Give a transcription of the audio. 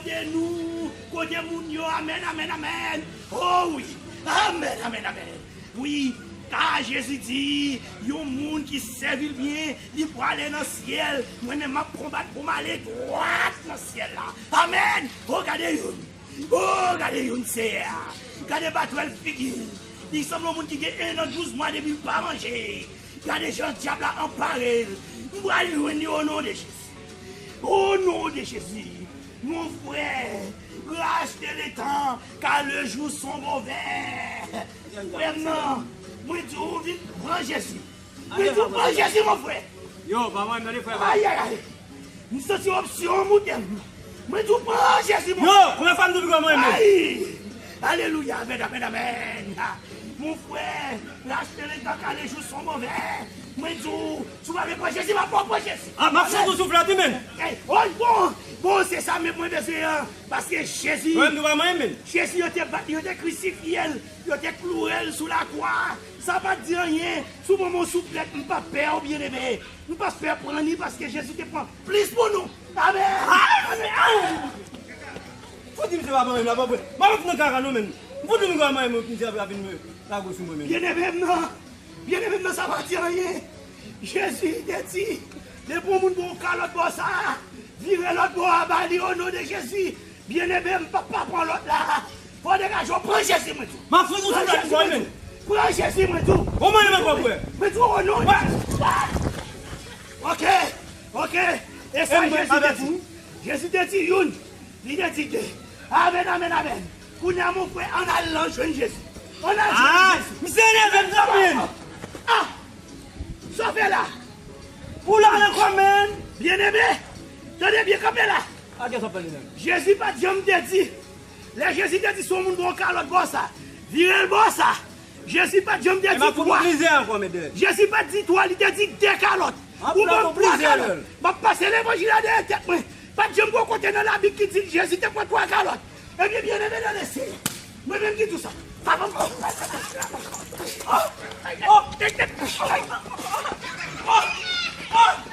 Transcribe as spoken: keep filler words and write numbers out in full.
Kote nou, kote moun yo, amèn, amèn, amèn. Oh wi, amèn, amèn, amèn. Wi, ka Jezi di, yon moun ki sèvi l byen, li prale nan syèl. Mwen menm, m ap konbat pou m ale dwat nan syèl la. Amèn. Oh, gade youn. Oh, gade youn, Seyè. Gade batwèl figi l. Li sanble yon moun ki gen en an douz mwa depi l pa manje. Gade jan dyab la anpare l. M pral jwenn li o non de Jezi. O non de Jezi. Mon frè, rachte le tan, ka le jou son move. Frè m nan, mwen di w vin pran Jezi. Mwen di w pran Jezi, mon frè. Yo, pa mwen, tande frè. Ay, ay, ay. M santi opsyon moute m. Mwen di w pran Jezi, mon frè. Yo, premye fwa m di w piga mwen menm. Ay. Alelouya, amèn, amèn, amèn. Mon frè, rachte le tan, ka le jou son move. Mwen di w, si w pa vle pran Jezi, m ap ba w pran Jezi. Ah, m ap sot ou souflèt, wi, men. Ey, oy, bon, bon, se sa menm mwen bezwen an. Paske Jezi, Mwen, m di w pa mwen menm. Jezi, yo te bat, yo te krisifye l, yo te kloure l sou lakwa. Sa pa t di anyen. Si w ban mwen yon souflèt, m p ap pè w, byeneme. M p ap pè pran li, paske Jezi te pran plis pou nou. Amèn. Amèn. Fouti misye pa ban menm la, pa vre. M ap nan kaka non, men. Fouti misye pa ban menm, misye ap vin me lage sou mwen, men. Byeneme m nan. Byeneme m nan, sa pa di anyen. Jezi te di, depi yon moun ba w kalòt bò sa, vire lòt bò a ba li o non de Jezi. Byeneme m, p ap pa pran lòt la. Fò degaje w, pran Jezi, mwen di w. M ap fouti w sou tèt mwen, men. Pran Jezi, mwen di w. Kòman e mwen pran, frè? Mwen di w o non de Jezi. Ok, ok. E sa Jezi te di. Jezi te di youn. Li te di de. Amèn, amèn, amèn. Kounye a, mon frè, ann al lan jwenn Jezi. Ann al jwenn Jezi. Misye enève m, zanmi m. Ah! Sa w fè la? Ou la ankò, men. Byeneme, tande byen, kanpe la. A, kiyès w ap pale menm? Jezi pa t janm te di. Lè Jezi te di, si yon moun ba w kalòt bò sa, vire l bò sa. Jezi pa t janm te di twa. Jezi pa t di twa, li te di de kalòt. Ou ban m twa kalòt. M ap pase levanjil la dèyè tèt mwen. Pa t janm gen yon kote nan Labib ki di Jezi te pran twa kalòt. Ebyen, byeneme nan Senyè, mwen menm ki di w sa. Papa m. Oh! Oh! Oh!